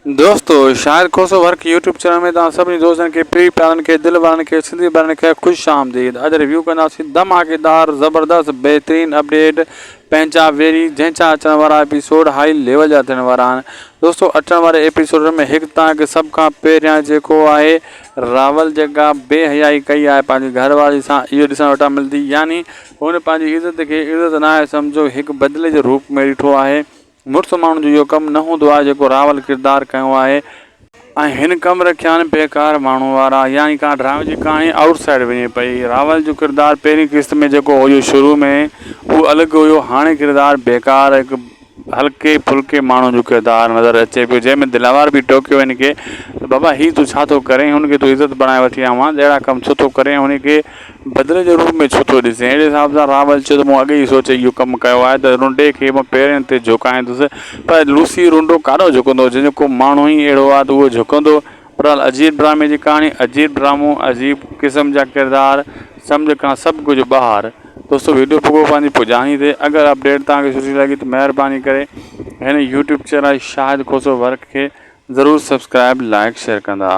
دوستو Shahid Khoso work YouTube channel ۾ توهان سڀني دوستن کي پري پيارن کي دل وارن کي سنڌي ڀائرن کي خوش آمديد اڄ ريويو ڪنداسين ڌماڪيدار زبردست بهترين اپڊيٽ پنهنجا ويري جنهن جا اچڻ وارا ايپيسوڊ هائي ليول جا ٿيڻ وارا آهن دوستو اچڻ واري ايپيسوڊ ۾ هڪ توهان کي سڀ کان پهريان جيڪو آهي راول جيڪا بي حيائي ڪئي آهي پنهنجي گهر واري سان اهو ڏسڻ وٽان ملندي يعني هن پنهنجي عزت کي عزت ناهي سمجهيو هڪ بدلي جي روپ ۾ ڏٺو آهي مڙس ماڻهن جو اهو ڪم نه هوندو آهي جيڪو راول ڪردار ڪيو آهي. ۽ هن ڪم رکيا آهن بيڪار ماڻهو وارا يعني ڪا ڊرامي جي ڪهاڻي آئوٽ سائيڊ وڃي پئي راول جو ڪردار پهرين قسط ۾ جيڪو هيو شروع ۾ اهو الڳ هيو هاڻي ڪردار بيڪار هڪ هلڪي ڦلڪي ماڻهو جو ڪردار نظر اچي پيو جنهن ۾ دلاور به ٽوڪيو هن کي ته بابا هي تون ڇا ٿو ڪرين هن کي تون عزت بڻائي وٺي آيو آهين اهڙا ڪم ڇو ٿو ڪرين هن کي بدلي جي روپ ۾ ڇو ٿو ڏسين؟ اهڙي حساب سان راول چيو ته مون اڳي ئي سوچي اهو ڪم ڪيو آهي ته رنڊي کي مان پيرن تي جهڪائيندس پر لوسي رنڊو ڪاڏانهن جهڪندو جنهن جو ڪو ماڻهو ئي اهڙو آهي ته اهو جهڪندو. بهرحال عجيب ڊرامي جي ڪهاڻي، عجيب ڊرامو، عجيب قسم جا ڪردار، سمجهه کان سڀ ڪجهه ٻاهر. دوستو ويڊيو پڳو پنهنجي پڄاڻي تي اگر اپڊيٽ توهان کي سٺي لڳي ته مهرباني ڪري هن YouTube channel Shahid Khoso work کي ضرور سبسڪرائب لائڪ شيئر ڪندا.